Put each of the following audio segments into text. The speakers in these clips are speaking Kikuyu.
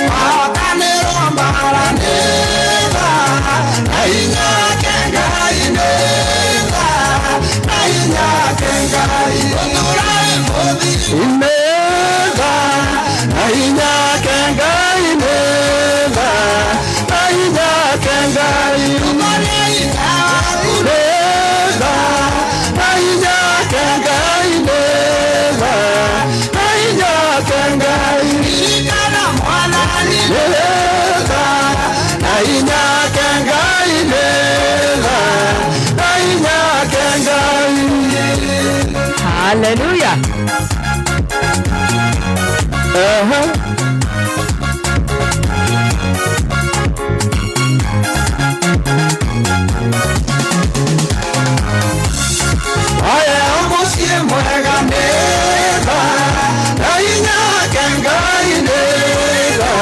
Mahotanĩrwo mbara nĩ tha, na hinya wake Ngai nĩ tha, na hinya wake Ngai. Ũtũũra wĩ mũthingu nĩ tha, na hinya wake Ngai nĩ tha, na hinya wake Ngai. Ũtũũria hinya waku nĩ tha, na hinya wake Ngai nĩ tha, na hinya wake Ngai. Ririkana Mwathani nĩ tha, na hinya wake Ngai nĩ tha, na hinya wake Ngai. Hallelujah. Aha. Aya mũciĩ mwega nĩ tha, na hinya wake Ngai nĩ tha,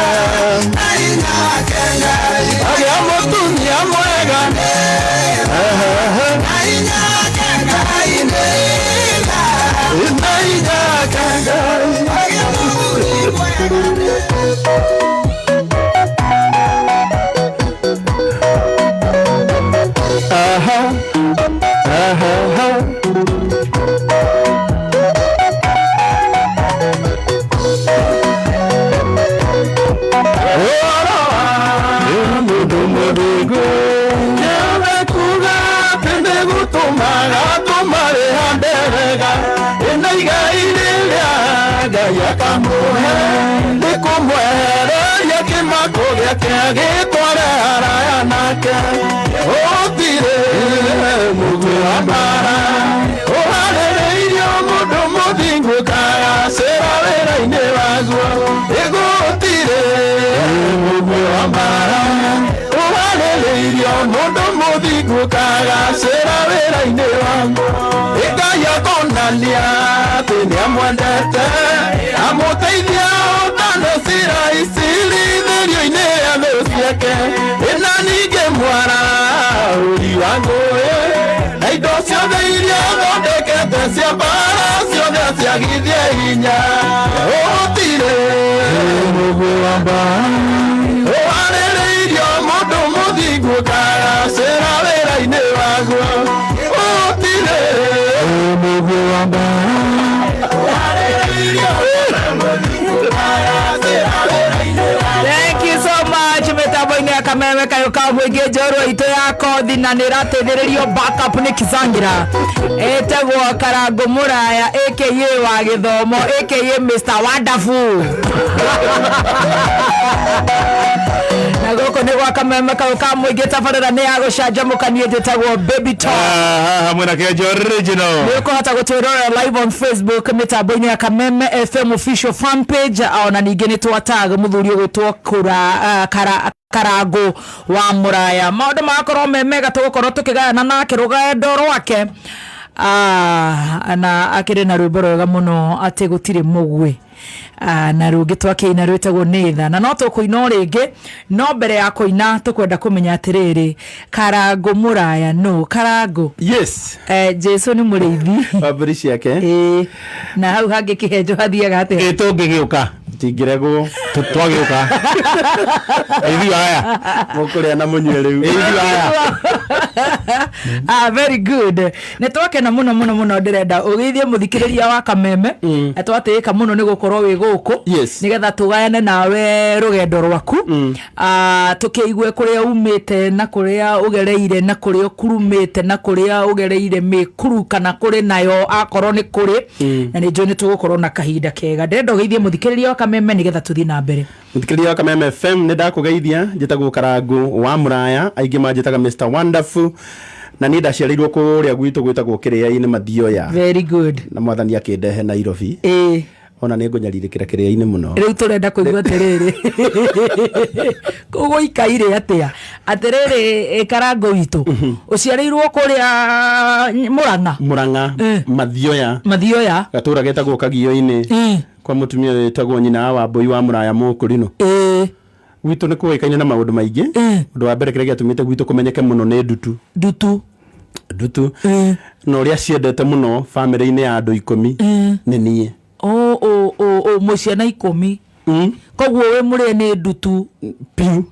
na hinya wake Ngai. Agĩa mũtumia mwega nĩ tha, na hinya wake Ngai nĩ tha, na hinya wake Ngai. Agĩa mũthuri mwega nĩ Aha, aha, aha. Mũndũ mũthingu nĩwe kuga atĩ nĩgũtũmaga tũmarĩhande wega ĩna igai rĩrĩa Ngai akamũhe nĩ kũmwehereria kĩmako gĩake agĩtware haraya nake gũtirĩ mũguĩ wa mbara ũharĩrĩirio mũndũ mũthingu kagacĩra wĩra-inĩ waguo ĩgũtirĩ mũguĩ wa mbara ũharĩrĩirio mũndũ mũthingu kagacĩra wĩra-inĩ waguo Ngai akonania atĩ nĩamwendete amũteithia ũtano cira icirithĩrio-inĩ ya thũ ciake ĩna ningĩ mwaraũri wa ngũĩ na indo ciothe iria thondekete cia mbara ciothe ciagithie hinya gũtirĩ mũguĩ wa mbara ũharĩrĩirio mũndũ mũthingu kagacĩra wĩra-inĩ waguo gũtirĩ mũguĩ wa mbara ũharĩrĩirio mũndũ mũthingu kagacĩra wĩra-inĩ waguo. Thank you so much mitambo-inĩ ya Kameme kayũ ka mũingĩ njorua itũ ya kothi na nĩ ĩrateithĩrĩrio backup nĩ Kizangira ĩtagwo Karangũ Mũraya aka wa gĩthomo aka Mr Wonderful na gũkũ nĩ gwa Kameme kayũ ka mũingĩ tabarĩra nĩ ya gũcanjamũka niĩ njĩtagwo Baby Top. Haha mwena Kĩenjo original. Nĩ ũkũhota gũtwĩrorera live on Facebook mĩtambo-inĩ ya Kameme FM official fan page ona ningĩ nĩ twatag mũthuri ũgwĩtwo kũra kara Karangũ wa Mũraya. Maũndũ magakorwo me mega tũgũkorwo tũkĩgayana nake rũgendo rwake. Na akĩrĩ na rwĩmbo rwega mũno atĩ gũtirĩ mũguĩ. Na rũngĩ twakĩina rwĩtagwo nĩ tha na no tũkũina o rĩngĩ no mbere ya kũina tũkwenda kũmenya atĩrĩrĩ Karangũ Mũraya nũ Karangũ? Yes. Jesu nĩ mũrĩithi wa mbũri ciake. Ĩĩ. Na hau hangĩ kĩhenjo hathiaga atĩa? Ĩ tũngĩgĩũka Tingĩregwo. Twagĩũka ithuĩ aya. Mũkũrĩa na mũnyue rĩu. Ithuĩ aya. Ah, very good. Nĩ twakena mũno mũno mũno ndĩrenda ũgeithie mũthikĩrĩria wa Kameme. Na twatĩĩka mũno nĩ gũkorwo wĩ gũkũ. Nĩgetha tũgayane nawe rũgendo rwaku. Ah, tũkĩigue kũrĩa umĩte na kũrĩa ũgereire na kũrĩa ũkurumĩte na kũrĩa ũgereire mĩkuru kana kũrĩ nayo akorwo nĩ kũrĩ. Na nĩ njũĩ nĩ tũgũkorwo na kahinda kega. Ndĩrenda ũgeithie mũthikĩrĩria wa Kameme nĩgetha tũthiĩ na mbere. Mũthikĩrĩria wa Kameme FM nĩ ndakũgeithia njĩtagwo Karangũ wa Mũraya aingĩ manjĩtaga Mr Wonderful na niĩ ndaciarĩirwo kũrĩa gwitũ gwĩtagwo Kĩrĩa-inĩ Mathioya. Very good. Na mwathani akĩndehe Nairobi. Ona nĩ ngũnyarirĩkĩra Kĩrĩa-inĩ mũno. Rĩu tũrenda kũigua atĩrĩrĩ kũu gũikaire atĩa atĩrĩrĩ Karangũ witũ ũciarĩirwo kũrĩa Mũrang'a. Mũrang'a. Mathioya. Mathioya. Gatũra getagwo Kagio-inĩ. Kwa mũtumia wĩtagwo nyina wa Wambũi wa Mũraya Mũkũrinũ. Gwitũ nĩ kũĩkaine na maũndũ maingĩ. Ũndũ wa mbere kĩrĩa gĩatũmĩte gwitũ kũmenyeke mũno nĩ ndutu. Ndutu. Ndutu. Na ũrĩa ciendete mũno bamĩrĩ-inĩ ya andũ 10 nĩ niĩ. Mwĩ ciana 10. Koguo wĩ mũrĩe nĩ ndutu. Piu.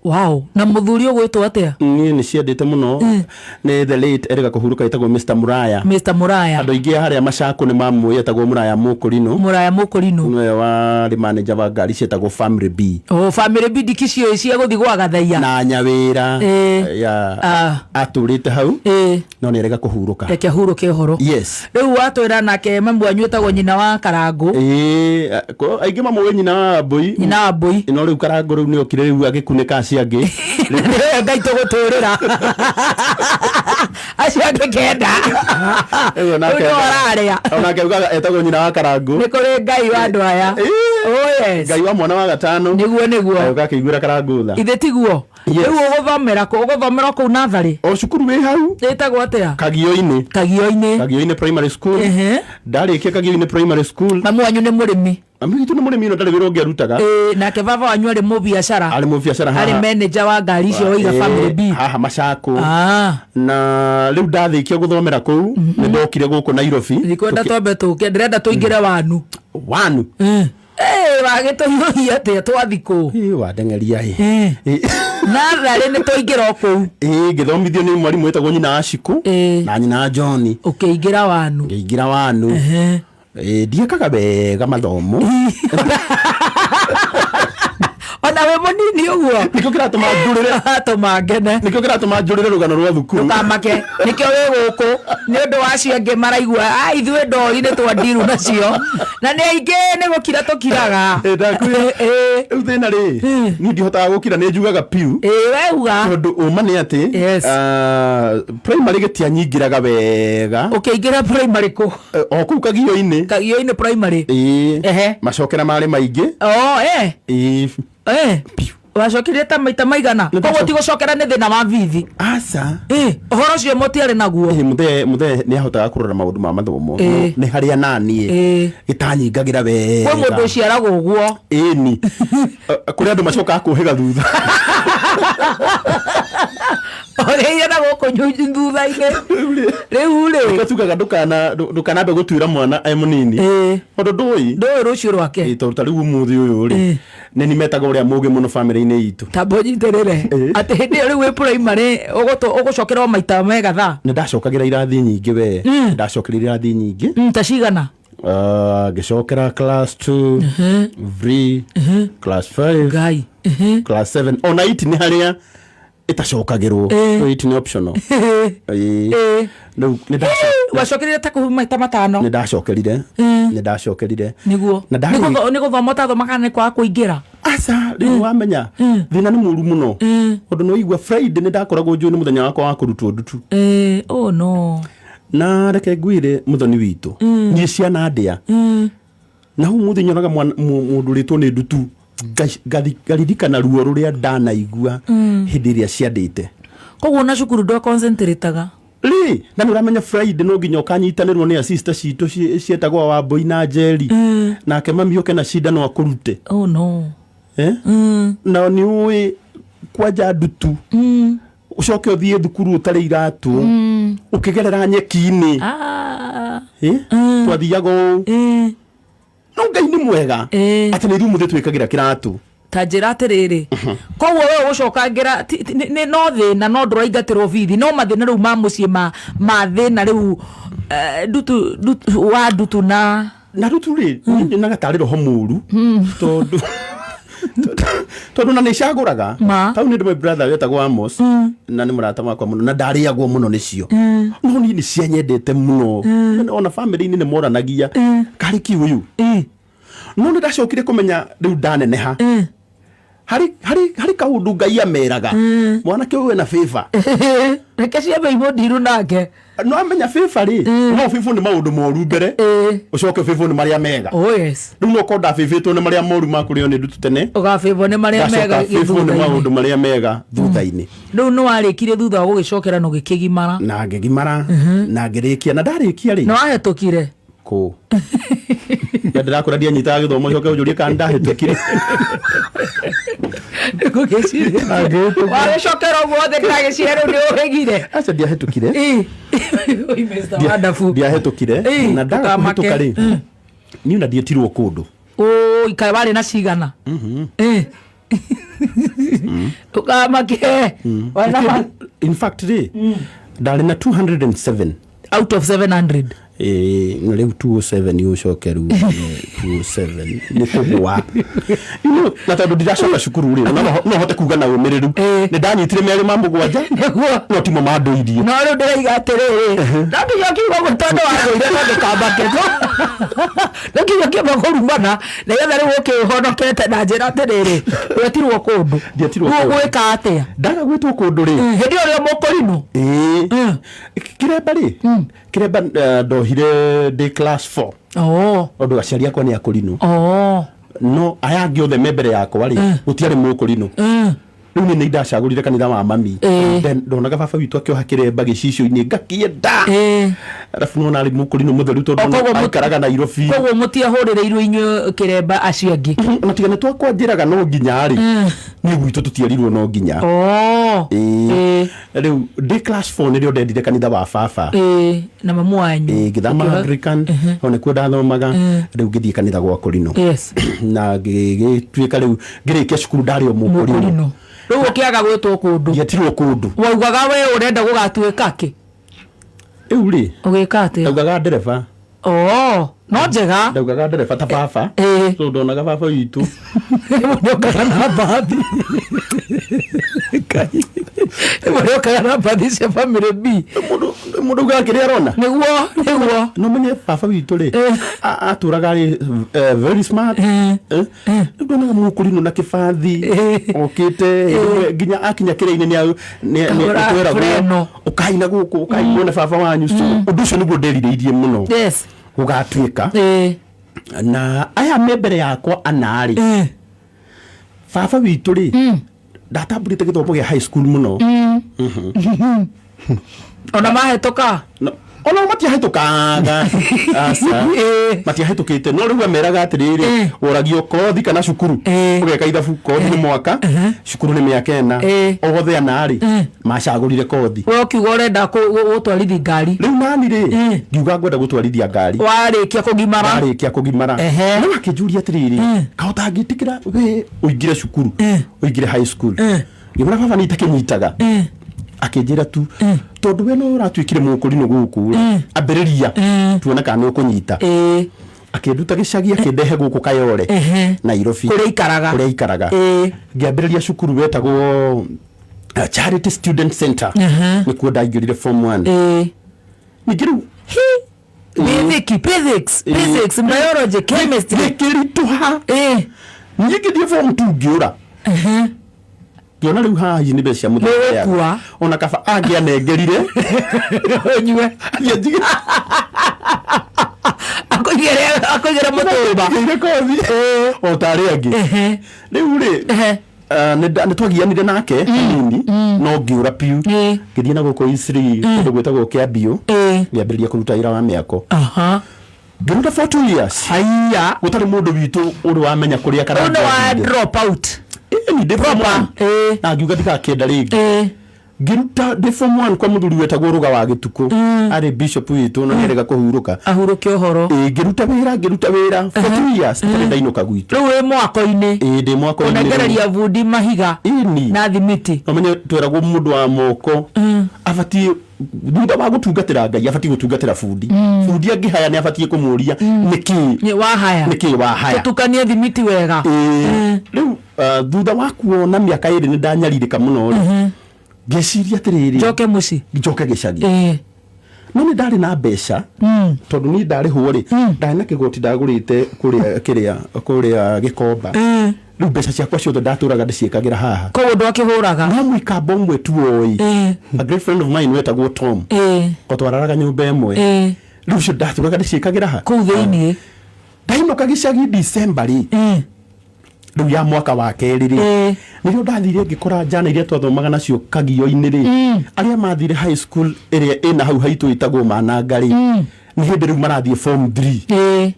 Wow, na mũthuri ũgwĩtwo atĩa? Niĩ nĩ ciendete mũno, nĩ the late erĩga kũhurũka, ĩtagwo Mr Muraya. Mr Muraya. Andũ aingĩ harĩa Macakũ nĩ mamũĩ, etagwo Muraya Mũkũrinũ. Muraya Mũkũrinũ. Nĩwe warĩ manager wa ngari cietagwo Family B. O family bidiki cio cia gũthiĩ gwa gathaia. Na Nyawĩra. Ya. Atũrĩte hau, no nĩ erĩga kũhurũka. Reke ahurũke ũhoro. Yes. Rĩu watwĩra nake mamu wanyu etagwo nyina wa Karangũ. Ĩĩ, aingĩ mamũĩ nyina wa Mbũi. Nyina wa Mbũi. No rĩu Karangũ rĩu nĩ okire rĩu agĩkunĩka acio angĩ. Ngai tũgũtũrĩra acio angĩ kenda. Rĩu onake Rĩu no ararĩa. Onake augaga etagwo nyina wa Karangũ. Nĩ kũrĩ Ngai wa andũ aya. Oh yes. Ngai wa mwana wa gatano. Nĩguo, nĩguo. Agĩũka akĩiguĩra Karangũ tha. Ithe tiguo? Yes. Rĩu ũgũthomera kũ? Ũgũthomera kũu natharĩ? O cukuru wĩ hau. Ĩtagwo atĩa? Kagio-inĩ. Kagio-inĩ. Kagio-inĩ Primary School. Ndarĩkia Kagio-inĩ Primary School. Mamu wanyu nĩ mũrĩmi? Mami witũ nĩ mũrĩmi, no ndarĩ wĩra ũngĩ arutaga. Ĩĩ, nake baba wanyu arĩ mũbiacara? Arĩ mũbiacara haha. Arĩ manager wa ngari icio waiga Family B. Haha Macakũ. Na rĩu ndathĩkia gũthomera kũu, nĩ ndokire gũkũ Nairobi. Ndikwenda twambe tũke, ndĩrenda tũingĩre wanu. Wanu? Wagĩtũhiũhia atĩa twathi kũu? Ĩĩ, wandeng'eria ĩ. Natharĩ nĩ twaingĩra o kũu. Ĩĩ, ngĩthomithio nĩ mwarimũ wĩtagwo nyina wa Shikũ na nyina wa John. Ũkĩingĩra wanu? Ngĩingĩra wanu. Ĩĩ, ndiĩkaga wega mathomo. Ona wĩ mũnini ũguo? Nĩkĩo kĩratũma njũrĩre. Atũma ngene. Nĩkĩo kĩratũma njũrĩre rũgano rwa thukuru. Ndũkamake, nĩkĩo wĩ gũkũ, nĩ ũndũ wa acio angĩ maraigua, ithuĩ ndori nĩ twandiru nacio, na nĩ aingĩ nĩ gũkira tũkiraga. Ĩ, ndakwĩra. Rĩu thĩna rĩ, niĩ ndihotaga gũkira, nĩ njugaga piu. Ĩ, weuga. Tondũ ũma nĩ atĩ, Yes. Primary gĩtianyingĩraga wega. Ũkĩingĩra primary kũ? O kũu Kagio-inĩ. Kagio-inĩ primary. Ĩĩ. Macokera marĩ maingĩ. Oh, eh. Ĩĩ. Wacokerie ta maita maigana? Nĩ Koguo ti gũcokera nĩ thĩna wa bithi? Aca. Ũhoro ũcio mũtiarĩ naguo? Ĩĩ, mũthee nĩ ahotaga kũrora maũndũ ma mathomo. Nĩ harĩa naniĩ gĩtanyingagĩra wega. Kwĩ mũndũ ũciaragwo ũguo. Ĩni. Kũrĩ andũ macokaga kũhĩga thutha. Ũrĩire na gũkũ thutha-inĩ. Rĩu rĩ. Nĩkĩo tugaga ndũkanambe gũtuĩra mwana e mũnini. Tondũ ndũĩ. Ndũĩ rũciũ rwake. Ĩĩ, tondũ ta rĩu ũmũthĩ ũyũ rĩ, nĩ ni metaga ũrĩa mũũgĩ mũno bamĩrĩ-inĩ itũ. Tamba ũnyitĩrĩre. Atĩ hĩndĩ ĩyo rĩu wĩ primary, ũgũcokera o maita mega thaa? Nĩ ndacokagĩra irathi nyingĩ we. Ndacokera irathi nyingĩ. Ta cigana? Ngĩcokera class 2, 3, class 5, Ngai. Class 7. Ona 8 nĩ harĩa ĩtacokagĩrwo. So 8 nĩ optional. Ĩĩ. Rĩu nĩ Wacokerire ta kũu maita matano? Nĩ ndacokerire. Nĩ ndacokerire. Nĩguo. Na ndarĩ Nĩ gũthoma ũtathoma kana nĩ kwaga kũingĩra? Aca, rĩu wamenya thĩna nĩ mũru mũno. Tondũ nĩ waigua Friday nĩ ndakoragwo njũĩ nĩ mũthenya wakwa wa kũrutwo ndutu. Oh no. Na reke ngwĩre mũthoni witũ, niĩ ciana ndĩa. Na ũmũthĩ nyonaga mũndũ ũrĩtwo nĩ ndutu, ngaririkana ruo rũrĩa ndanaigua hĩndĩ ĩrĩa ciandĩte. Koguo ona cukuru ndwa concentrate-aga? Rĩ, na nĩ ũramenya Friday no nginya ũkanyitanĩrwo nĩ assistant citũ cietagwo Wambũi na Njeri. Nake mami ũke na cindano akũrute. Oh no. Na nĩ ũĩ kwanja ndutu. Ũcoke ũthiĩ thukuru ũtarĩ iratũ. Ũkĩgerera nyeki-inĩ. Twathiaga ũũ. No Ngai nĩ mwega. Atĩ nĩ ithuĩ mũthĩ twĩkagĩra kĩratũ. Ta njĩra atĩrĩrĩ. Koguo we ũgũcokangĩra, ti, ti, nĩ, no thĩna, no ndũraingatĩrwo bithi, no mathĩna rĩu ma mũciĩ ma thĩna rĩu, ndutu, ndutu, wa ndutu na Na ndutu rĩ, niĩ nyonaga tarĩ roho mũru. Tondũ na nĩ icagũraga. Tau nĩ ndĩ my brother wetagwo Amos, na nĩ mũrata wakwa mũno, na ndarĩagwo mũno nĩcio. No niĩ nĩ cianyendete mũno. Ona family-inĩ nĩ moranagia. Karĩ kĩ ũyũ? No nĩ ndacokire kũmenya rĩu ndaneneha. Harĩ kaũndũ Ngai ameraga. Mwanake ũyũ ena favor. Reke ciambe imũndiru nake. No amenya favor rĩ, no favor nĩ maũndũ moru mbere. Ũcoke favor nĩ marĩa mega. Oh yes. Rĩu no korwo ndabĩbĩtwo nĩ marĩa moru ma kũrĩo nĩ ndutu tene. Ũgabĩbwo nĩ marĩa Ndacoka mega favor nĩ thutha-inĩ. maũndũ marĩa mega thutha-inĩ. Rĩu nĩ warĩkirie thutha wa gũgĩcokera na ũgĩkĩgimara. Na ngĩgimara, na ngĩrĩkia, na ndarĩkia rĩ. Na wahĩtũkire? Kũ? Ya ndĩrakũra ndianyitaga gĩthomo, coke ũnjũrie kana ndahĩtũkire. Ngũgĩciria. Wagĩcokera ũguo wothe ndĩragĩciria rĩu nĩ ũhĩgire. Aca ndiahĩtũkire. Oi, Mister Wonderful. Ndiahĩtũkire. Na ndaga Ndũkamake. kũhĩtũka rĩ, niĩ ona ndiĩtirwo kũndũ. Oi, kaĩ warĩ na cigana? Eh. Ndũkamake. Warĩ na In fact rĩ, ndarĩ na 207 out of 700. Ĩĩ, na rĩu 207 ũcoke rĩu 207 nĩ kũgwa. Na tondũ ndiracoka cukuru rĩ, no hote kuga na ũmĩrĩru nĩ ndanyitire merĩ ma mũgwanja, Nĩguo. no timo mandũirie. No rĩu ndĩraiga atĩrĩrĩ, no nginya ũkiuga ũguo tondũ wagũire, no ndũkamake, no nginya ũkĩamba kũrumana nĩgetha rĩu ũkĩhonokete na njĩra atĩrĩrĩ, wetirwo kũndũ. Ndietirwo Rĩu kũndũ. ũgwĩka atĩa? Ndaga gwĩtwo kũndũ rĩ, Hĩndĩ ĩyo rĩo mũkũrinũ. Ĩĩ, kĩremba rĩ, kĩremba ndohire ndĩ class 4, tondũ aciari akwa nĩ akũrinũ. No aya angĩ othe me mbere yakwa rĩ, gũtiarĩ mũkũrinũ. Rĩu niĩ nĩ ndacagũrire kanitha wa mami. Then ndonaga baba witũ akĩoha kĩremba gĩcicio-inĩ, ngakĩenda. Arabu nona arĩ mũkũrinũ mũtheru tondũ O, koguo aikaraga Nairobi. Koguo mũtiahũrĩrĩirwo inyuĩ kĩremba acio angĩ? Na tiga nĩ twakwa njĩraga no nginya rĩ, niĩ gwitũ tũtierirwo no nginya. Ĩĩ. Rĩu ndĩ class 4 nĩrĩo ndendire kanitha wa baba. Ĩĩ, na mamu wanyu. Ĩĩ, ngĩthama Anglican, ho nĩkuo ndathomaga, rĩu ngĩthiĩ kanitha gwa Kũrinũ. Na ngĩgĩtuĩka rĩu ngĩrĩkia cukuru ndarĩ o mũkũrinũ. Mũkũrinũ. Rĩu ũkĩaga gwĩtwo kũndũ, Ndietirwo kũndũ. Waugaga we ũrenda gũgatuĩka kĩ? Rĩu rĩ, Ũgĩka atĩa? Ndaugaga ndereba. Oo, no njega. Ndaugaga ndereba ta baba, tondũ ndonaga baba witũ. Rĩmwe nĩokaga na mbathi. Ngai. Rĩmwe nĩokaga na mbathi cia family B. Mũndũ ugaga kĩrĩa arona. Nĩguo. No menye baba witũ rĩ, atũraga arĩ very smart. Eh, rĩu ndonaga mũkũrinũ na kĩbathi okĩte hĩndĩ ĩmwe nginya akinya kĩrĩa-inĩ Kahũra nĩtweragwo freno. ũkaina gũkũ, ũkainwo nĩ baba wanyu. So ũndũ ũcio nĩguo nderirĩirie mũno gũgatuĩka. Na aya me mbere yakwa ana rĩ, baba witũ rĩ, ndatambũrĩte gĩthomo gĩa high school mũno. Ona mahĩtũka? No, ona matiahĩtũkaga, aca. Matiahĩtũkĩte, no rĩu ameraga atĩrĩrĩ, woragio kothi kana cukuru. Ũgeka ithabu, kothi nĩ mwaka, cukuru nĩ mĩaka 4. Othe ana rĩ, macagũrire kothi. We ũkiuga ũrenda gũtwarithi ngari. Rĩu nani rĩ, ngiuga ngwenda gũtwarithia ngari. Warĩkia kũgimara. Warĩkia kũgimara. No akĩnjũria atĩrĩrĩ, kaĩ ũtangĩtĩkĩra we ũingĩre cukuru, ũingĩre high school? Ngĩmwĩra baba nĩ itakĩnyitaga. Akĩnjĩra tu tondũ we no ũratuĩkire mũkũrinũ gũkũ rĩ, ambĩrĩria tuone kana nĩ ũkũnyita. Akĩnduta gĩcagi, akĩndehe gũkũ Kayole, Nairobi. Kũrĩa ikaraga. Kũrĩa ikaraga. Ngĩambĩrĩria cukuru wetagwo Charity Student Center. Nĩkuo ndaingĩrire form 1. Ningĩ rĩu Physics, physics, biology, chemistry. Gĩkĩritũha. Niĩ ngĩthiĩ form 2 ngĩũra. Ngĩona rĩu haha hihi nĩ mbeca cia mũthemba. Nĩũgũkua. Ona kaba angĩanengerire Ũnyue. Athiĩ njige. Akũigĩre mũtũmba. Njigĩire kothi o ta arĩa angĩ. Rĩu rĩ, nĩ twagianire nake hanini, no ngĩũra piũ. Ngĩthiĩ na gũkũ Eastleigh, kũndũ gwĩtagwo Kĩambiũ. Ngĩambĩrĩria kũruta wĩra wa mĩako. Ngĩruta for 2 years. Haiya. Gũtarĩ mũndũ witũ ũrĩ wamenya kũrĩa kana Rĩu nĩ wa ngĩathire. drop out. Ĩni ndĩ form one. Na ngiuga ndigakĩenda rĩngĩ. Ngĩruta ndĩ form one kwa mũthuri wetagwo Rũga wa Gĩtukũ, arĩ bishop witũ, no nĩarega kũhurũka. Ahurũke ũhoro. Ĩĩ, ngĩruta wĩra for 2 years itarĩ ndainũka gwitũ. Rĩu wĩ mwako-inĩ. Ĩĩ, ndĩ mwako-inĩ rĩu. Ũnengereria bundi mahiga Ĩni. na thimiti. No menye tweragwo mũndũ wa moko abatiĩ thutha wa gũtungatĩra Ngai abatiĩ gũtungatĩra bundi. Bundi angĩhaya nĩ abatiĩ kũmũria nĩkĩ Nĩ wahaya. Nĩkĩ wahaya. Tũtukanie thimiti wega. Ĩĩ. Rĩu thutha wa kuona mĩaka 2 nĩ ndanyarirĩka mũno rĩ, ngĩciria atĩrĩrĩ, Njoke mũciĩ. Njoke gĩcagi. No nĩ ndarĩ na mbeca, tondũ niĩ ndarĩhwo rĩ, ndarĩ na kĩgoti ndagũrĩte kũrĩa kĩrĩa kũrĩa Gĩkomba. Rĩu mbeca ciakwa ciothe ndatũraga ndĩciĩkagĩra haha. Koguo ndwakĩhũraga. No mũikamba ũmwe tu oĩ, a great friend of mine wetagwo Tom, o twararaga nyũmba ĩmwe. Rĩu ũcio ndatũraga ndĩciĩkagĩra ha Kũu thĩiniĩ. Ndainũka gĩcagi December rĩ, rĩu ya mwaka wa kerĩ rĩ, nĩrĩo ndathire ngĩkora njana iria twathomaga nacio kagio-inĩ rĩ, arĩa mathire high school ĩrĩa ĩna hau haitũ ĩtagwo Mananga rĩ, nĩ hĩndĩ rĩu marathiĩ form 3.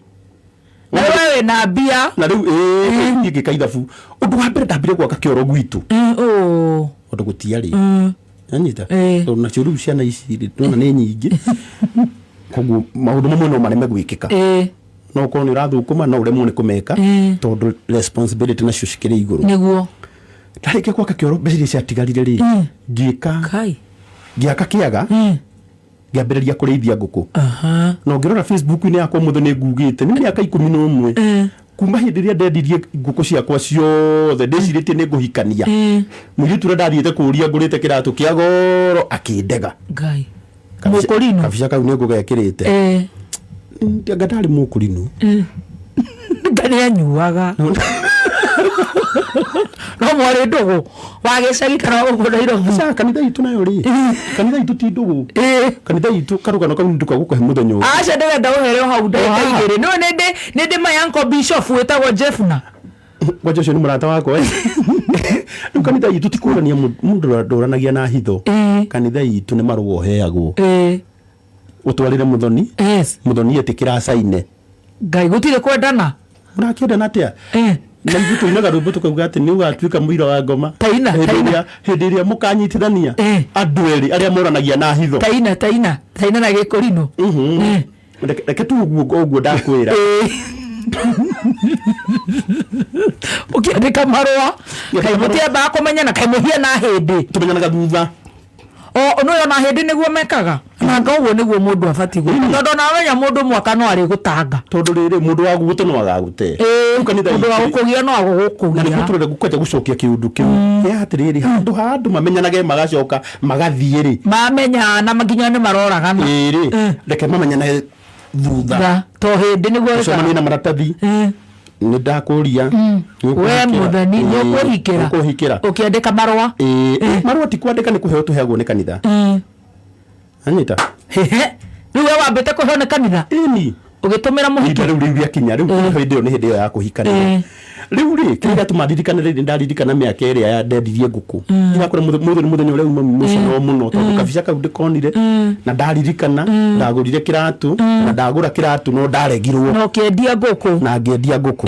Na we wĩna mbia. Na rĩu ĩĩ, niĩ ngĩka ithabu. Ũndũ wa mbere ndambire gwaka kĩoro gwitũ, tondũ gũtiarĩ anyita. Tondũ nacio rĩu ciana ici rĩ, ndona nĩ nyingĩ, koguo maũndũ mamwe no mareme gwĩkĩka. No ũkorwo nĩ ũrathũkũma, no ũremwo nĩ kũmeka tondũ responsibility nacio cikĩrĩ igũrũ. Ndarĩkia gwaka kĩoro, mbeca iria ciatigarire rĩ, ngĩka Kai. ngĩaka kĩaga, ngĩambĩrĩria kũrĩithia ngũkũ. Na ũngĩrora Facebook-inĩ yakwa ũmũthĩ nĩ ngugĩte nĩ mĩaka 11 kuma hĩndĩ ĩrĩa ndendirie ngũkũ ciakwa ciothe, ndĩcirĩtie nĩ ngũhikania. Mũirĩtu ũrĩa ndathiĩte kũũria ngũrĩte kĩratũ kĩa goro akĩndega. Ngai. Mũkũrinũ. Kabica kau nĩ ngũgekĩrĩte. Anga ndarĩ mũkũrinũ. Nga nĩ anyuaga no mwarĩ ndũgũ wa gĩcagi kana wa gũkũ Nairobi? Aca, kanitha itũ nayo rĩ, kanitha itũ ti ndũgũ. Kanitha itũ karũgano kau nĩndũka gũkũhe mũthenya ũngĩ. Aca, ndĩrenda ũhere o hau ndagĩka Haha. 2. Nĩwe nĩ ndĩ my uncle bishop wĩtagwo Jeffna. Kwanja ũcio nĩ mũrata wakwa ĩ. Rĩu kanitha itũ ti kũrania, mũndũ ndũranagia na hitho. Kanitha itũ nĩ marũa ũheagwo ũtwarĩre mũthoni. Mũthoni etĩkĩra acaine. Ngai, gũtirĩ kwendana. Mũrakĩendana atĩa? Na ithuĩ tũinaga rwĩmbo tũkauga atĩ nĩ ũgatuĩka mũira wa ngoma Taina, hĩndĩ taina. hĩndĩ ĩrĩa mũkanyitithania andũ erĩ arĩa moranagia na hitho. Taina, taina, taina na gĩkũrinũ. Reke tu ũguo ũguo ndakwĩra. Ũkĩandĩka marũa, kaĩ mũtiambaga kũmenyana? Kaĩ mũhiana hĩndĩ? Tũmenyanaga thutha. O nĩwe ona hĩndĩ nĩguo mekaga nanga ũguo nĩguo mũndũ abatiĩ gwĩka, tondũ ona wamenya mũndũ mwaka no arĩgũtanga. Tondũ rĩrĩ, mũndũ wa gũgũte no agagũte. Rĩu kanitha Mũndũ wa itũ- gũkũgia no na nĩkuo agũgũkũgia. tũrenda kwanja gũcokia kĩũndũ kĩu kĩa atĩrĩrĩ, handũ ha andũ mamenyanage magacoka magathiĩ rĩ, Mamenya na nginya nĩ maroragana. ĩrĩ, reke mamenyanage thutha. To hĩndĩ nĩguo ũcemanie na maratathi, nĩ ndakũria. We mũthoni nĩ ũkũhikĩra? Ũkũhikĩra. Ũkĩandĩka marũa. Ĩĩ, marũa ti kwandĩka, nĩ kũheo tũheagwo nĩ kanitha. Anyita. Hehe. Rĩu we wambĩte kũheo nĩ kanitha? Ĩni. Ũgĩtũmĩra mũhiki? Ihinda rĩu rĩakinya rĩu, hĩndĩ ĩyo nĩ hĩndĩ ĩyo ya kũhikania. Rĩu rĩ, kĩrĩa gĩatũma ndirikane rĩrĩ, ndaririkana mĩaka ĩrĩa ya ndendirie ngũkũ, ndirakwĩra mũthĩ nĩ mũthenya ũrĩa uma mũcoro mũno, tondũ kabica kau ndĩkonire na ndaririkana ndagũrire kĩratũ, na ndagũra kĩratũ no ndaregirwo. Na ũkĩendia ngũkũ. Na ngĩendia ngũkũ.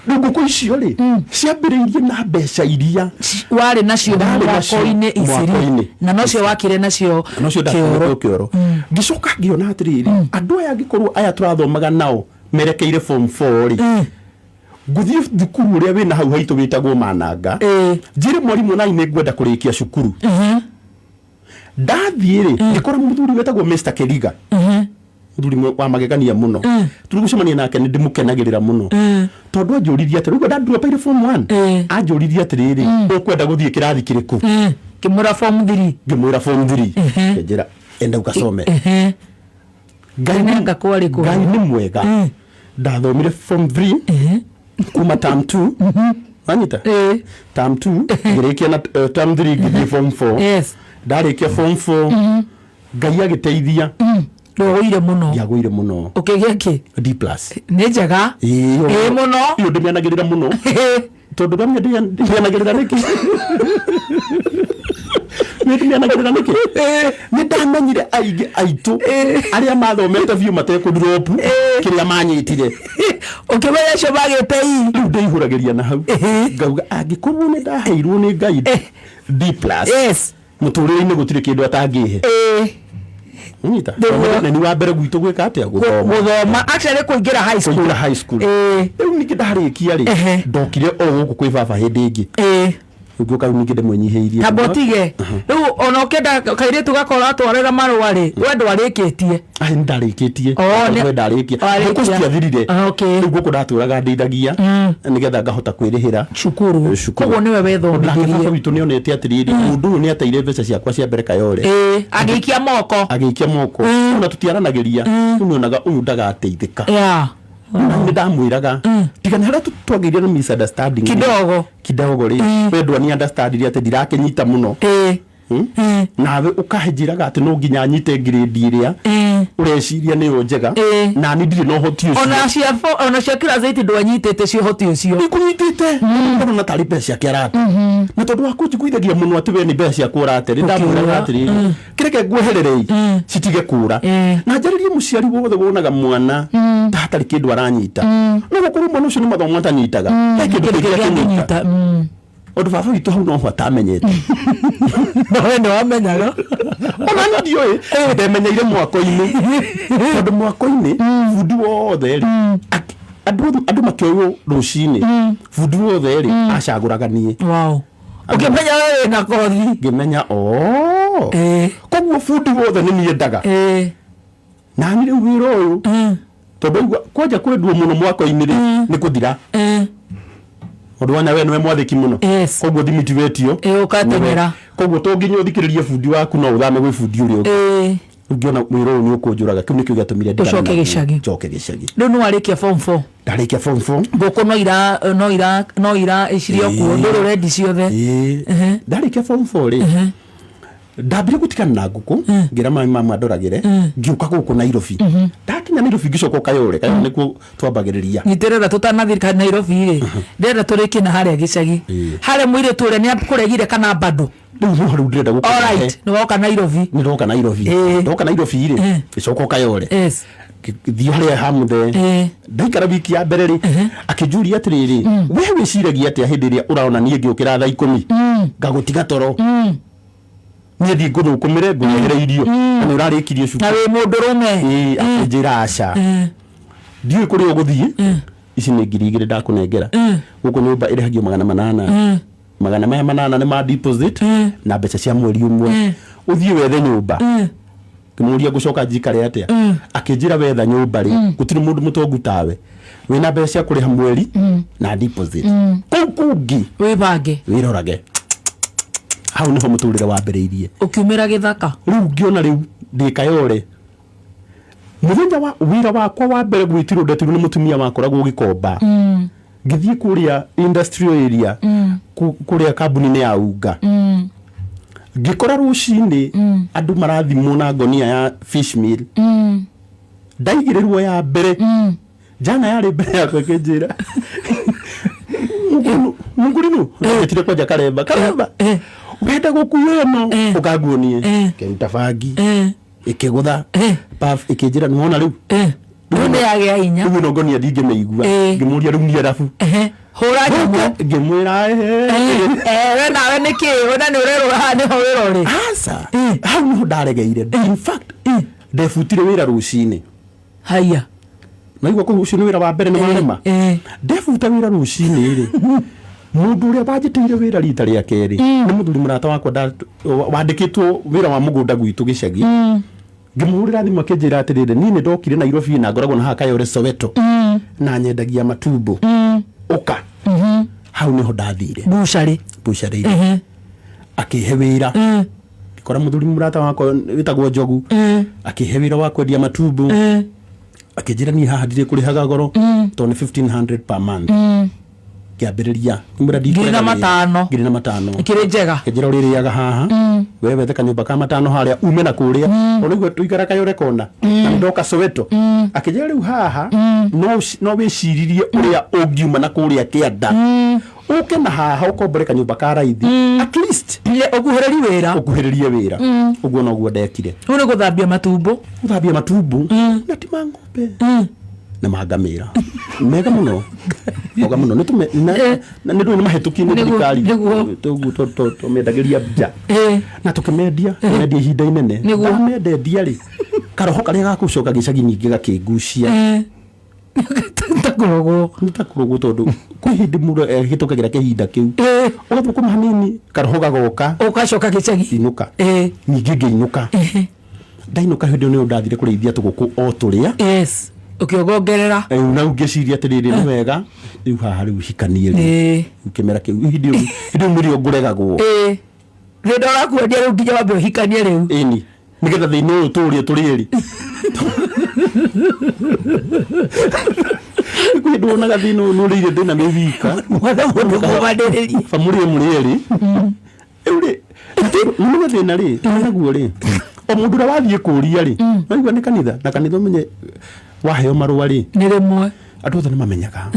Rĩu ngũkũ icio rĩ, ciambĩrĩirie na mbeca iria warĩ nacio Ndarĩ nacio mwako-inĩ iciri. Mwako-inĩ. Na nocio wakire nacio na ũcio kĩoro. ndakĩoro kĩoro. Ngĩcoka ngĩona atĩrĩrĩ, andũ aya angĩkorwo aya tũrathomaga nao merekeire form 4 rĩ, ngũthiĩ thukuru ũrĩa wĩna hau haitũ wĩtagwo Mananga, njĩre mwarimũ nai nĩ ngwenda kũrĩkia cukuru. Ndathiĩ rĩ, ngĩkora mũthuri wetagwo Mr Keriga, mũthuri wa magegania mũno. Tũrĩ gũcemania nake nĩ ndĩmũkenagĩrĩra mũno, tondũ anjũririe atĩrĩ, ũguo ndandropaire form 1, anjũririe atĩrĩrĩ, ũkwenda gũthiĩ kĩrathi kĩrĩkũ? Kĩmwĩra form 3. Ngĩmwĩra form 3. Ngĩnjĩra enda ũkasome. Ngai Nenga kwarĩ kũ? Ngai nĩ mwega, ndathomire form 3 kuma term 2, wanyita? Term 2 ngĩrĩkia na term 3 ngĩthiĩ form 4. Ndarĩkia form 4, Ngai agĩteithia. Ndũgũire mũno. Ndiagũire mũno. Ũkĩgĩa kĩ? D plus. Nĩ njega. Ĩĩ, Ĩĩ mũno. Iyo ndĩmĩanagĩrĩra mũno, tondũ ndamenya ndĩmĩanagĩrĩra nĩkĩ, nĩ ndĩmĩanagĩrĩra nĩkĩ, nĩ ndamenyire aingĩ aitũ arĩa mathomete biũ matekũndrop kĩrĩa manyitire. Ũkĩmenya acio magĩte i. Rĩu ndĩihũragĩria na hau, ngauga angĩkorwo nĩ ndaheirwo nĩ Ngai D plus, mũtũrĩre-inĩ gũtirĩ kĩndũ atangĩhe. Nyita. Nĩguo. Na nĩ wa mbere gwitũ gwĩka atĩa? Gũthoma. Gũthoma, actually kũingĩra high school. Kũingĩra high school. Rĩu ningĩ ndarĩkia rĩ, ndokire o gũkũ kwĩ baba hĩndĩ ĩngĩ. Ngĩũka rĩu ningĩ ndĩmwenyihĩirie. Tamba ũtige rĩu, ona ũkĩenda kairĩtu gakorwo atwarĩra marũa rĩ, we ndwarĩkĩtie. Ai, nĩ ndarĩkĩtie. Oh, we ndarĩkia. Warĩkia. Ngũkũ citiathirire. Ah, okay. Rĩu ngũkũ ndatũraga ndĩithagia nĩgetha ngahota kwĩrĩhĩra cukuru. Cukuru. Koguo nĩwe Nake baba wethomithirie. witũ nĩonete atĩrĩrĩ, mũndũ ũyũ nĩateire mbeca ciakwa cia mbere Kayole. Agĩikia moko. Agĩikia moko, ona tũtiaranagĩria, rĩu nĩonaga ũyũ ndagateithĩka. Na nĩ ndamwĩraga tiga nĩ harĩa twagĩire na misunderstanding Kidogo. Kidogo rĩ, we ndwani understand atĩ ndirakĩnyita mũno. Nawe ũkanjĩraga atĩ no nginya nyite grade ĩrĩa ũreciria nĩyo njega, na niĩ ndirĩ na ũhoti ũcio. Ona cia class 8 ndwanyitĩte cio ũhoti ũcio. Ikũnyitĩte ndona tarĩ mbeca ciake arate, na tondũ wa kũnjiguithagia mũno atĩ we nĩ mbeca ciakwa ũrate rĩ, ndamwĩraga atĩrĩrĩ, kĩreke ngwehererei citige kũra. Na njarĩrie mũciari wothe wonaga mwana ta hatarĩ kĩndũ aranyita, no gũkorwo mwana ũcio nĩ mathomo atanyitaga, he kĩndũ kĩngĩ akĩnyita, ũndũ baba witũ hau noho atamenyete. Nawe nĩ wamenyaga? Ona niĩ ndiũĩ, ndemenyeire mwako-inĩ, tondũ mwako-inĩ bundi wothe rĩ, Andũ makĩoywo rũcinĩ, bundi wothe rĩ acagũraga niĩ. Wow, ũkĩmenya we wĩna kothi. Ngĩmenya o koguo bundi wothe nĩ niendaga nani rĩu wĩra ũyũ, tondũ aigua kwanja kwendwo mũno mwako-inĩ rĩ nĩ kũthira, ũndũ wanya we nĩwe mwathĩki mũno. Koguo thimiti wetio Ũgateng'era. Koguo to nginya ũthikĩrĩrie bundi waku, no ũthame gwĩ bundi ũrĩa ũngĩ. Rĩu ngĩona wĩra ũyũ nĩ ũkũnjũraga, kĩu nĩkĩo gĩatũmire ndigane Ũcoke naguo. gĩcagi. Njoke gĩcagi. Rĩu nĩ warĩkia form 4? Ndarĩkia form 4. Ngũkũ no ira iciri o kuo, ndũrĩ ũrendi ciothe. Ĩĩ, ndarĩkia form 4 rĩ, ndambire gũtigana na ngũkũ, ngĩra mami, mama ndoragĩre, ngĩũka gũkũ Nairobi. Ndakinya Nairobi ngĩcoka Kayore. Kayore nĩkuo twambagĩrĩria. Nyitĩrĩra tũtanathi Nairobi rĩ, ndĩrenda tũrĩkie na harĩa gĩcagi, harĩa mũirĩtu ũrĩa nĩ akũregire kana bado? Rĩu no rĩu ndĩrenda gũkũrehe. Alright, nĩ woka Nairobi. Nĩ ndoka Nairobi. Ndoka Nairobi rĩ, ngĩcoka Kayore, ngĩthiĩ harĩa hamuthe. Ndaikara wiki ya mbere rĩ, akĩnjũria atĩrĩrĩ, we wĩciragia atĩa hĩndĩ ĩrĩa ũraona niĩ ngĩũkĩra thaa 10 ngagũtiga toro, niĩ thiĩ ngũthũkũmĩre ngũrehere irio, na nĩ ũrarĩkirie Na cukuru? wĩ mũndũrũme. Ĩĩ, akĩnjĩra aca, ndiũĩ kũrĩa ũgũthiĩ, ici nĩ 2000 ndakũnengera, gũkũ nyũmba ĩrĩhagio 800, magana maya manana nĩ ma deposit na mbeca cia mweri ũmwe, ũthiĩ wethe nyũmba. Ngĩmũria ngũcoka njikare atĩa? Akĩnjĩra wetha nyũmba rĩ, gũtirĩ mũndũ mũtongu tawe, wĩna mbeca cia kũrĩha mweri na deposit, kũu kũngĩ wĩbange. Wĩrorage. Hau nĩho mũtũrĩre wambĩrĩirie. Ũkiumĩra gĩthaka. Rĩu ngĩona rĩu ndĩ Kayore, mũthenya wa wĩra wakwa wa mbere gwĩtirwo, ndetirwo nĩ mũtumia wakoragwo gĩkomba, ngĩthiĩ kũrĩa industrial area, kũrĩa kambuni-inĩ ya unga, ngĩkora rũcinĩ andũ marathimwo na ngonia ya fish meal. Ndaigĩrĩrwo ya mbere, jana yarĩ mbere yakwa ĩkĩnjĩra, "Mũngũrinu etire kwanja Karemba, Karemba, wenda gũkua ĩno ũkanguonie." Ngĩruta bangi, ĩkĩgũtha paf, ĩkĩnjĩra, "Nĩwona rĩu?" Rĩu nĩ yagĩa hinya. Rĩu ĩno ngonia ndingĩmĩigua. Ngĩmũria, "Rĩu niĩ arabu?" Hũra nyamũ. Ngĩmwĩra, "Ehe." We nawe nĩ kĩ wena nĩ ũrerwo haha nĩho wĩra ũrĩ? Aca, hau niho ndaregeire. In fact, ndebutire wĩra rũcinĩ. Haya. Naigua kũu, ũcio nĩ wĩra wa mbere nĩ warema. Ndebuta wĩra rũcinĩ rĩ, mũndũ ũrĩa wanjĩtĩire wĩra rita rĩa kerĩ nĩ mũthuri mũrata wakwa wandĩkĩtwo wĩra wa mũgũnda gwitũ gĩcagi. Ngĩmũhũrĩra thimũ, akĩnjĩra atĩrĩrĩ, "Niĩ nĩ ndokire Nairobi na ngoragwo na haha Kayore Soweto na nyendagia matumbo, ũka." Hau nĩho ndathire. Bucarĩ. Bucarĩ-inĩ, akĩhe wĩra. Ngĩkora mũthuri mũrata wakwa wĩtagwo Njogu, akĩhe wĩra wa kwendia matumbo. Akĩnjĩra, "Niĩ haha ndirĩ kũrĩhaga goro tondũ nĩ 1500 per month." Ngĩambĩrĩria, ngĩmwĩra, Ngiri na "Ndikũrega wĩra." matano. 2005. Ĩkĩrĩ njega. Kĩnjĩra, "Ũrĩrĩaga haha, we wethe kanyũmba ka matano harĩa ume na kũrĩa ona igua tũikara Kayore kona na nĩndoka Soweto." Akĩnjĩra, "Rĩu haha no wĩciririe ũrĩa ũngiuma na kũrĩa kĩanda ũke na haha ũkombore kanyũmba ka raithi at least." Ũkuhĩrĩri wĩra. Ũkuhĩrĩrie wĩra. Ũguo noguo ndekire. Rĩu nĩ gũthambia matumbo. Gũthambia matumbo, na ti ma ng'ombe, na ma ngamĩra, mega mũno, mega mũno. Nĩ na nĩ ndũĩ nĩ mahĩtũkie nĩ thirikari. Ũguo tũmendagĩria nja na tũkĩmendia, tũmendia ihinda inene. Ndamendendia rĩ, karoho karĩa gakũcoka gĩcagi ningĩ gakĩngucia. Takũrogwo. Nĩtakũrogwo, tondũ kwĩ hĩndĩ mũndũ ehĩtũkagĩra kĩhinda kĩu, ũgathũkũma hanini, karoho gagoka. Ũgacoka gĩcagi. Inũka. Ningĩ ngĩinũka. Ndainũka, hĩndĩ ĩyo nĩyo ndathire kũrĩithia tũgũkũ o tũrĩa. Yes, ũkĩongongerera. Rĩu na ngĩciria atĩrĩrĩ, nĩ wega rĩu haha rĩu hikanie rĩu. Kĩmera kĩu, hĩndĩ ĩyo nĩrĩo ngũregagwo. Thĩna ũrakuonia rĩu nginya wambe ũhikanie rĩu. Ĩni, nĩgetha thĩna ũyũ tũũrĩe tũrĩ ĩrĩ. Kwĩ hĩndĩ wonaga thĩna ũyũ nĩũrĩire thĩna nĩ wika. Mwethe mũndũ mũmanĩrĩrie. Ba mũrĩe mũrĩ erĩ. Rĩu rĩ, nĩmenye thĩna rĩ naguo rĩ, o mũndũ ũrĩa wathiĩ kũũria rĩ, waigua nĩ kanitha, na kanitha ũmenye waheo marũa rĩ, Nĩ rĩmwe. Andũ othe nĩ mamenyaga.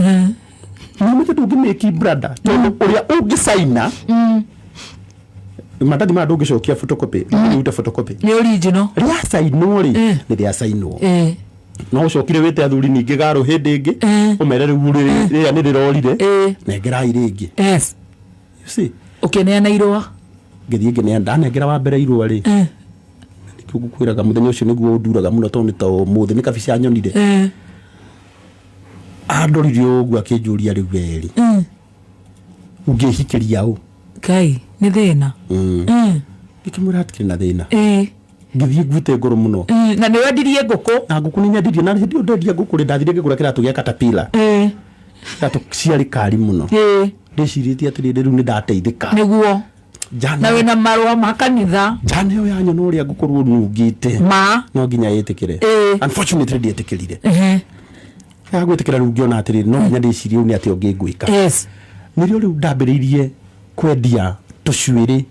Nĩmenye ndũngĩmĩki brother, tondũ ũrĩa ũngĩcaina mandathi maya ndũngĩcokia photocopy, ndũngĩruta photocopy. Nĩ original. Rĩacainwo rĩ, nĩ rĩacainwo. No ũcokire wĩte athuri ningĩ garũ hĩndĩ ĩngĩ, ũmere rĩu rĩrĩa nĩ rĩrorire, nengerai rĩngĩ. You see? Ũkĩneana irũa. Ngĩthiĩ ngĩneana, ndanengera wa mbere irũa rĩ, nĩkĩo ngũkwĩraga mũthenya ũcio nĩguo ũnduraga mũno, tondũ nĩ ta ũmũthĩ nĩ kabica nyonire. Andorire ũguo akĩnjũria rĩu werĩ ũngĩhikiria ũ? Ngai nĩ thĩna. Ngĩkĩmwĩra hatikĩrĩ na thĩna. Ĩĩ. Ngĩthiĩ nguĩte ngoro mũno. Na nĩ wendirie ngũkũ? Na ngũkũ nĩ nyendirie, na hĩndĩ ĩyo ndendia ngũkũ rĩ, ndathire ngĩgũra kĩratũ gĩa Caterpillar. Kĩratũ ciarĩ kari mũno. Ndĩcirĩtie atĩrĩrĩ, rĩu nĩ ndateithĩka. Nĩguo. Njana Na wĩna marũa ma kanitha. Njana ĩyo yanyona ũrĩa ngũkorwo nungĩte, ma no nginya ĩtĩkĩre. Unfortunately ndietĩkĩrire. Ya gwĩtĩkĩra rĩu ngĩona atĩrĩrĩ, no nginya ndĩcirie rĩu nĩ atĩa ũngĩ ngwĩka. Nĩrĩo rĩu ndambĩrĩirie kwendia tũcuĩrĩ.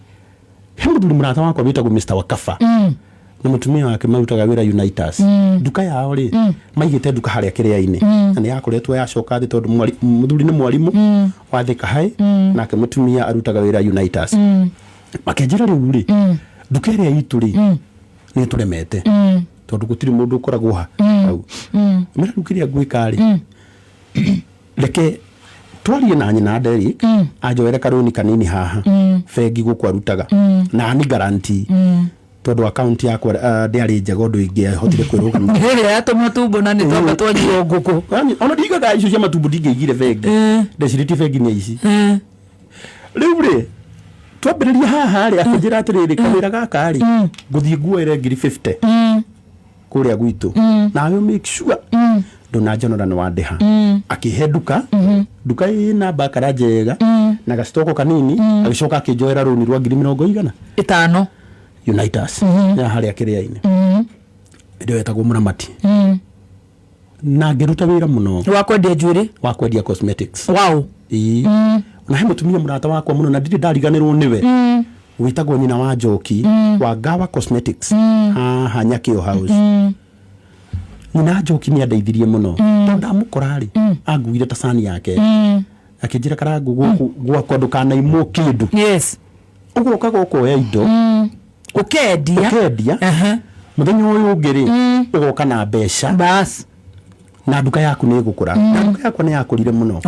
He mũthuri mũrata wakwa wĩtagwo Mr. Wakaba na mũtumia wake marutaga wĩra Unitas. Nduka yao rĩ, maigĩte nduka harĩa kĩrĩa-inĩ, na nĩ yakoretwo yacoka thĩ tondũ mũthuri nĩ mwarimũ wa Thika High, nake mũtumia arutaga wĩra Unitas. Makĩnjĩra rĩu rĩ, nduka ĩrĩa itũ rĩ, nĩ tũremete tondũ gũtirĩ mũndũ ũkoragwo ha hau. Mera rĩu kĩrĩa ngwĩka rĩ, reke twarie na nyina Derrick anjoere karũni kanini haha bengi gũkũ arutaga, na ni guarantee tondũ account yakwa ndĩarĩ njega ũndũ ingĩahotire kwĩrũgamia. Ĩrĩa ya tũmatumbo na nĩ twamba twanjirwo ngũkũ. Yani, ona ndigaga icio cia matumbo ndingĩigire bengi, ndecirĩtie bengi nĩ ici. Rĩu rĩ, twambĩrĩria haha rĩ, akĩnjĩra atĩrĩrĩ, kawĩra gaka rĩ, ngũthiĩ nguoere ngiri 50 kũrĩa gwitũ, nawe make sure ndũnanjonora nĩ wandĩha. Akĩhe nduka, nduka ĩna bakara njega na gacitoko kanini. Agĩcoka akĩnjoera rũni rwa ngiri mĩrongo igana ĩtano. Unitas ya harĩa kĩrĩa-inĩ ĩrĩa yetagwo mũramati, na ngĩruta wĩra mũno. Wa kwendia njuĩrĩ? Wa kwendia cosmetics. Ĩĩ. Na he mũtumia mũrata wakwa mũno na ndirĩ ndariganĩrwo nĩwe, wĩtagwo nyina wa Njoki wa Gawa Cosmetics haha Nyakĩo House. Nyina Njoki nĩ andeithirie mũno tondũ ndamũkora rĩ, anguire ta cani yake, akĩnjĩra, "Karangũ, gũkũ gwakwa ndũkanaimwo kĩndũ." Ũguo ũkaga ũkoya indo, ũkendia. Ũkendia. Mũthenya ũyũ ũngĩ rĩ, ũgoka na mbeca. Bas. Na nduka yaku nĩ ĩgũkũra, na nduka yakwa nĩ yakũrire mũno.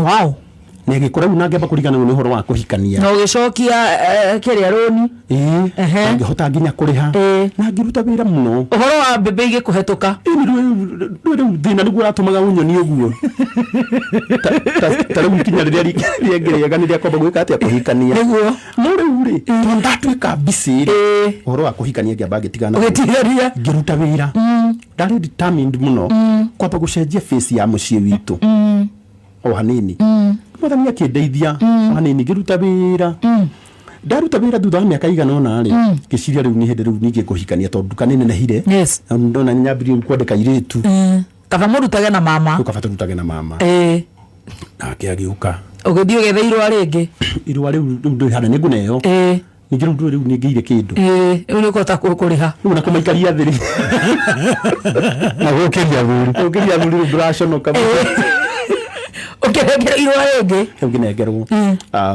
Na ĩgĩkũra rĩu na ngĩamba kũriganĩrwo nĩ ũhoro wa kũhikania. Na ũgĩcokia kĩrĩa rũni. Ĩĩ. Na ngĩhota nginya kũrĩha na ngĩruta wĩra mũno. Ũhoro wa mbembe igĩkũhetũka. Ĩni rĩu thĩna nĩguo ũratũmaga ũnyonie ũguo. Ta rĩu ikinya rĩrĩa rĩngĩ rĩega nĩ rĩa kwamba gwĩka atĩa, kũhikania. Nĩguo. No rĩu rĩ, tondũ ndatuĩka busy rĩ, ũhoro wa kũhikania ngĩamba ngĩtigana naguo. Ũgĩtigĩria. Ngĩruta wĩra, ndarĩ determined mũno kwamba gũcenjia face ya mũciĩ witũ o hanini. Mwathani akĩndeithia o hanini, ngĩruta wĩra. Ndaruta wĩra, thutha wa mĩaka igana ũna rĩ, ngĩciria rĩu nĩ hĩndĩ rĩu ningĩ ngũhikania tondũ nduka nĩ nenehire. Na ndona nĩ nyambirie rĩu kwandĩka airĩtu. Kaba mũrutage na mama. Rĩu kaba tũrutage na mama. Nake agĩũka. Ũgĩthiĩ ũgetha irũa rĩngĩ. Irũa rĩu rĩu ndĩ hana nĩ ngũneo. Ningĩ rĩu ndũĩ rĩu nĩngĩire kĩndũ. Rĩu nĩ ũkũhota kũrĩha. Rĩu na kũmaikaria thĩ rĩ, na gũkĩria athuri. Gũkĩria athuri rĩu ndũraconoka. Ũkĩnengera irũa rĩngĩ. Rĩu ngĩnengerwo.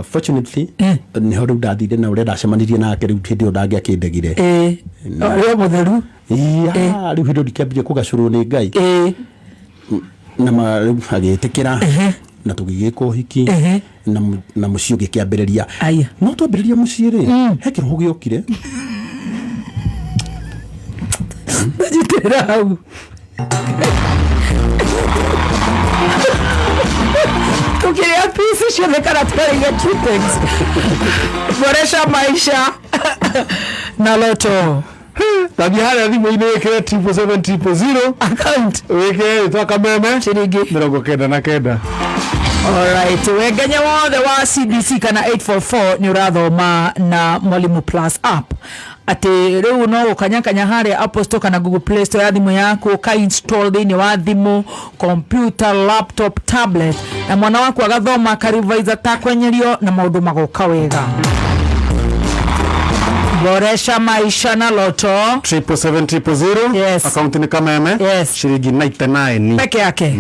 Fortunately nĩho rĩu ndathire na ũrĩa ndacemanirie nake rĩu hĩndĩ ĩyo ndangĩakĩndegire. Ũrĩa mũtheru. Ĩĩ, rĩu hĩndĩ ĩyo ndikĩambirie kũgacũrwo nĩ Ngai. Na rĩu agĩtĩkĩra na tũgĩgĩka ũhiki na mũciĩ ũgĩkĩambĩrĩria. Aya. No twambĩrĩria mũciĩ rĩ, he kĩroho gĩokire. Nyitĩrĩra hau. Tukĩrĩa pisi ciothe kana twarĩire Cutex. Boresha maisha na Lotto. Thamia harĩa thimũ-inĩ, wĩkĩre 777 000 Account. Wĩkĩre rĩtwa Kameme. Ciringi 99. Alright, wengenya wothe wa CBC kana 844 nĩ ũrathoma na Mwalimu Plus app, atĩ rĩu no gũkanyakanya harĩa Apple Store kana Google Play Store ya thimũ yaku, ũka-install thĩinĩ wa thimũ, computer, laptop, tablet, na mwana waku agathoma, akarivaiza takwenyerio na maũndũ magoka wega. Boresha maisha na Lotto. 777 000. Yes. Akaunti nĩ Kameme. Yes. Ciringi 99 peke yake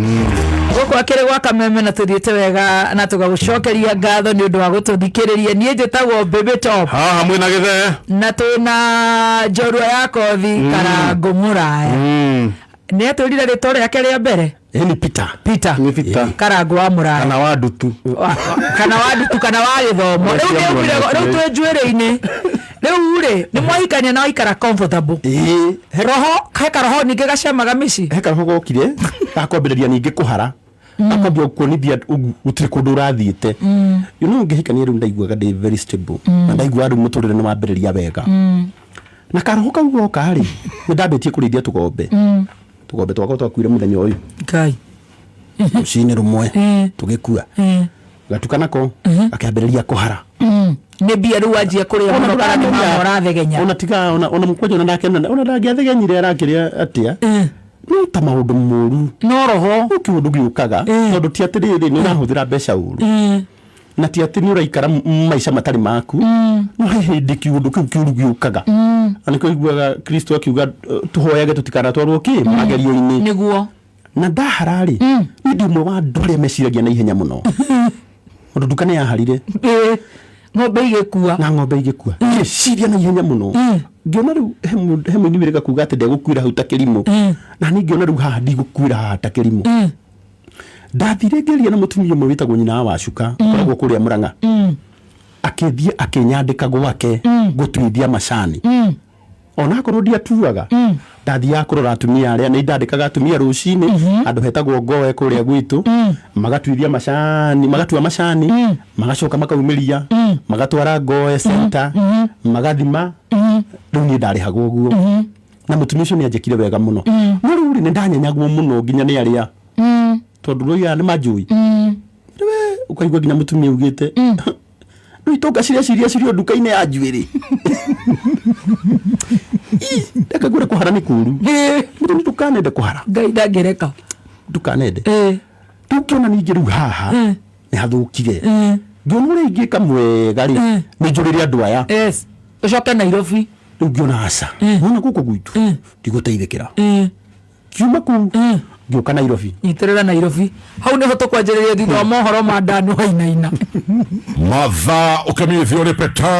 gũkũ akĩrĩ gwa Kameme, na tũthiĩte wega na tũgagũcokeria ngatho nĩ ũndũ wa gũtũthikĩrĩria. Niĩ njĩtagwo Baby Top. Haha mwĩna gĩthee. Na twĩna njorua ya kothi, Karangũ Mũraya. Nĩ atwĩrire rĩtwa rĩake rĩa mbere. Ĩ nĩ Peter. Peter. Nĩ Peter. Karangũ wa Mũraya. Kana wa ndutu. Kana wa ndutu kana wa gĩthomo. Rĩu nĩ aumire, rĩu twĩ njuĩrĩ-inĩ rĩu rĩ, nĩ mwahikania na waikara comfortable. Ĩĩ. Roho he karoho ningĩ gacemaga mĩciĩ. He karoho gokire gakwambĩrĩria ningĩ kũhara. Akambia kuonithia gũtirĩ kũndũ ũrathiĩte. You know, ngĩhikania rĩu ndaiguaga ndĩ very stable na ndaiguaga rĩu mũtũrĩre nĩ wambĩrĩria wega. Na karoho kau goka rĩ, nĩ ndambĩtie kũrĩithia tũgombe. Tũgombe twakwa twakuire mũthenya ũyũ Ngai. Rũcinĩ rũmwe tũgĩkua. Gatuka nako gakĩambĩrĩria kũhara. Nĩ mbia rĩu wanjia kũrĩa mũno kana nĩ mama ũrathegenya? Ona tiga ona mũkwanja ona ndake ona ndangĩathegenyire arakĩrĩa atĩa, no ta maũndũ moru. No roho. No kĩũndũ gĩũkaga, tondũ ti atĩrĩrĩ nĩ ũrahũthĩra mbeca ũru na ti atĩ nĩ ũraikara maica matarĩ maku, no he hĩndĩ kĩũndũ kĩu kĩũru gĩũkaga. Na nĩkĩo iguaga Kristo akiuga tũhoyage tũtikanatwarwo kĩ magerio-inĩ. Na ndahara rĩ, niĩ ndĩ ũmwe wa andũ arĩa meciragia na ihenya mũno, tondũ nduka nĩ yaharire. Ĩĩ. Ng'ombe igĩkua. Na ng'ombe igĩkua, ngĩciria na ihenya mũno, ngĩona rĩu he mũini wĩrĩga kuga atĩ ndegũkuĩra hau ta kĩrimũ, na niĩ ngĩona rĩu haha ndigũkuĩra haha ta kĩrimũ. Ndathire ngĩaria na mũtumia ũmwe wĩtagwo nyina wa Wacuka, ũkoragwo kũrĩa Mũrang'a. Akĩthiĩ akĩnyandĩka gwake gũtuithia macani. Onakorwo ndiatuaga, ndathiaga kũrora atumia arĩa nĩ ndandĩkaga atumia rũcinĩ handũ hetagwo Ngoe kũrĩa gwitũ, magatuithia macani, magatua macani, magacoka makaumĩria, magatwara Ngoe center, magathima. Rĩu niĩ ndarĩhagwo ũguo, na mũtumia ũcio nĩ anjĩkire wega mũno. No rĩu rĩ, nĩ ndanyenyagwo mũno nginya nĩ arĩa, tondũ rũigaga nĩ manjũi. Rĩwe ũkaigua nginya mũtumia augĩte rĩu itonga ciria ciria cirio nduka-inĩ ya njuĩrĩ. Reke ngwĩre, kũhara nĩ kũru. Mũthoni, ndũkanende kũhara. Ngai ndangĩreka. Ndũkanende. Rĩu ngĩona ningĩ rĩu haha nĩ hathũkire, ngĩona ũrĩa ingĩka mwega rĩ, nĩ njũrĩre andũ aya. Yes, ũcoke Nairobi. Rĩu ngĩona aca, wona gũkũ gwitũ ndigũteithĩkĩra. Kiuma kũu ngĩũka Nairobi. Nyitĩrĩra Nairobi, hau nĩho tũkwanjĩrĩria thutha wa mohoro ma ndanu wainaina. Mathaa ũkemithio nĩ Peter.